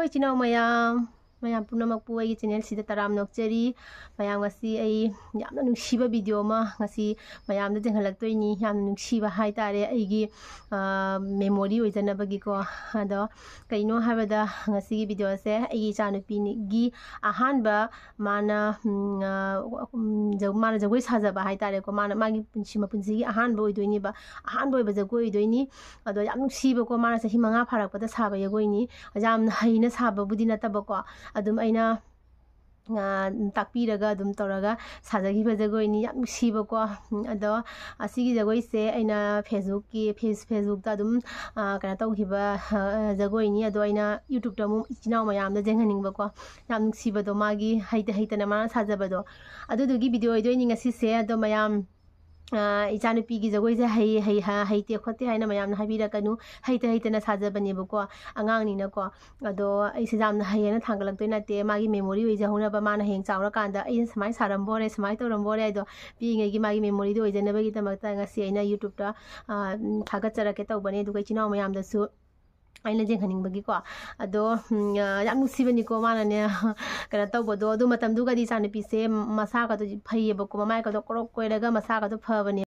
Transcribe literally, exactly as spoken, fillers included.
ꯍꯣꯏ, ꯏꯆꯤꯟ ꯏꯅꯥꯎ ꯃꯌꯥꯝ, ꯃꯌꯥꯝ ꯄꯨꯝꯅꯃꯛꯄꯨ ꯑꯩꯒꯤ ꯆꯦꯅꯦꯜꯁꯤꯗ ꯇꯔꯥꯝꯅ ꯑꯣꯛꯆꯔꯤ꯫ ꯃꯌꯥꯝ, ꯉꯁꯤ ꯑꯩ ꯌꯥꯝꯅ ꯅꯨꯡꯁꯤꯕ ꯚꯤꯗꯤꯑꯣ ꯑꯃ ꯉꯁꯤ ꯃꯌꯥꯝꯗ ꯌꯦꯡꯍꯜꯂꯛꯇꯣꯏꯅꯤ꯫ ꯌꯥꯝꯅ ꯅꯨꯡꯁꯤꯕ ꯍꯥꯏꯇꯥꯔꯦ, ꯑꯩꯒꯤ, ꯑ, ꯃꯦꯃꯣꯔꯤ ꯑꯣꯏꯖꯅꯕꯒꯤꯀꯣ꯫ ꯑꯗꯣ ꯀꯩꯅꯣ ꯍꯥꯏꯕꯗ, ꯉꯁꯤꯒꯤ ꯚꯤꯗꯤꯑꯣꯁꯦ ꯑꯩꯒꯤ ꯏꯆꯥꯅꯨꯄꯤꯒꯤ ꯑꯍꯥꯟꯕ ꯃꯥꯅ, ꯎꯝ, ꯑ, ꯎꯝ, ꯖ-, ꯃꯥꯅ ꯖꯒꯣꯏ ꯁꯥꯖꯕ ꯍꯥꯏꯇꯥꯔꯦꯀꯣ꯫ ꯃꯥꯅ ꯃꯥꯒꯤ ꯄꯨꯟꯁꯤ ꯃꯄꯨꯟꯁꯤꯒꯤ ꯑꯍꯥꯟꯕ ꯑꯣꯏꯗꯣꯏꯅꯦꯕ, ꯑꯍꯥꯟꯕ ꯑꯣꯏꯕ ꯖꯒꯣꯏ ꯑꯣꯏꯗꯣꯏꯅꯤ꯫ ꯑꯗꯣ ꯌꯥꯝ ꯅꯨꯡꯁꯤꯕꯀꯣ, ꯃꯥꯅ ꯆꯍꯤ ꯃꯉꯥ ꯐꯥꯔꯛꯄꯗ ꯁꯥꯕ ꯖꯒꯣꯏꯅꯤ꯫ ꯌꯥꯝꯅ ꯍꯩꯅ ꯁꯥꯕꯕꯨꯗꯤ ꯅꯠꯇꯕꯀꯣ, ꯑꯗꯨꯝ ꯑꯩꯅ, ꯑ, ꯇꯥꯛꯄꯤꯔꯒ ꯑꯗꯨꯝ ꯇꯧꯔꯒ ꯁꯥꯖꯈꯤꯕ ꯖꯒꯣꯏꯅꯤ꯫ ꯌꯥꯝ ꯅꯨꯡꯁꯤꯕꯀꯣ꯫ ꯎꯝ, ꯑꯗꯣ ꯑꯁꯤꯒꯤ ꯖꯒꯣꯏꯁꯦ ꯑꯩꯅ Facebook-ꯀꯤ, ꯐꯦꯁ-, Facebook-ꯇ ꯑꯗꯨꯝ, ꯑ, ꯀꯩꯅꯣ ꯇꯧꯈꯤꯕ, ꯑ, ꯖꯒꯣꯏꯅꯤ꯫ ꯑꯗꯣ ꯑꯩꯅ YouTube-ꯇ ꯑꯃꯨꯛ ꯏꯆꯤꯟ ꯏꯅꯥꯎ ꯃꯌꯥꯝꯗ ꯌꯦꯡꯍꯟꯅꯤꯡꯕꯀꯣ꯫ ꯌꯥꯝ ꯅꯨꯡꯁꯤꯕꯗꯣ, ꯃꯥꯒꯤ ꯍꯩꯇ ꯍꯩꯇꯅ ꯃꯥꯅ ꯁꯥꯖꯕꯗꯣ꯫ ꯑꯗꯨꯗꯨꯒꯤ ꯚꯤꯗꯤꯑꯣ ꯑꯣꯏꯗꯣꯏꯅꯤ ꯉꯁꯤꯁꯦ꯫ ꯑꯗꯣ ꯃꯌꯥꯝ, ꯑ, ꯏꯆꯥꯅꯨꯄꯤꯒꯤ ꯖꯒꯣꯏꯁꯦ ꯍꯩ-, ꯍꯩ-, ꯍ-, ꯍꯩꯇꯦ ꯈꯣꯠꯇꯦ ꯍꯥꯏꯅ ꯃꯌꯥꯝꯅ ꯍꯥꯏꯕꯤꯔꯛꯀꯅꯨ꯫ ꯍꯩꯇ ꯍꯩꯇꯅ ꯁꯥꯖꯕꯅꯦꯕꯀꯣ, ꯑꯉꯥꯡꯅꯤꯅꯀꯣ꯫ ꯑꯗꯣ ꯑꯩꯁꯦ ꯌꯥꯝꯅ ꯍꯩꯌꯦꯅ ꯊꯥꯡꯒꯠꯂꯛꯇꯣꯏ ꯅꯠꯇꯦ꯫ ꯃꯥꯒꯤ ꯃꯦꯃꯣꯔꯤ ꯑꯣꯏꯖꯍꯧꯅꯕ, ꯃꯥꯅ ꯍꯌꯦꯡ ꯆꯥꯎꯔꯀꯥꯟꯗ ꯑꯩꯅ ꯁꯨꯃꯥꯏꯅ ꯁꯥꯔꯝꯕ ꯑꯣꯏꯔꯦ, ꯁꯨꯃꯥꯏꯅ ꯇꯧꯔꯝꯕ ꯑꯣꯏꯔꯦ ꯍꯥꯏꯗꯣ ꯄꯤꯛꯏꯉꯩꯒꯤ ꯃꯥꯒꯤ ꯃꯦꯃꯣꯔꯤꯗꯣ ꯑꯣꯏꯖꯅꯕꯒꯤꯗꯃꯛꯇ ꯉꯁꯤ ꯑꯩꯅ YouTube-ꯇ, ꯑ, ꯊꯥꯒꯠꯆꯔꯛꯀꯦ ꯇꯧꯕꯅꯦ꯫ ꯑꯗꯨꯒ ꯏꯆꯤꯟ ꯏꯅꯥꯎ ꯃꯌꯥꯝꯗꯁꯨ ꯑꯩꯅ ꯌꯦꯡꯍꯟꯅꯤꯡꯕꯒꯤꯀꯣ꯫ ꯑꯗꯣ, ꯎꯝ, ꯑ, ꯌꯥꯝ ꯅꯨꯡꯁꯤꯕꯅꯤꯀꯣ ꯃꯥꯅꯅꯦ, ꯀꯩꯅꯣ ꯇꯧꯕꯗꯣ꯫ ꯑꯗꯨ ꯃꯇꯝꯗꯨꯒꯗꯤ ꯏꯆꯥꯅꯨꯄꯤꯁꯦ ꯃꯁꯥꯒꯗꯣ ꯐꯩꯌꯦꯕꯀꯣ, ꯃꯃꯥꯏꯒꯗꯣ ꯀ꯭ꯔꯣꯛ ꯀꯣꯏꯔꯒ ꯃꯁꯥꯒꯗꯣ ꯐꯕꯅꯦ꯫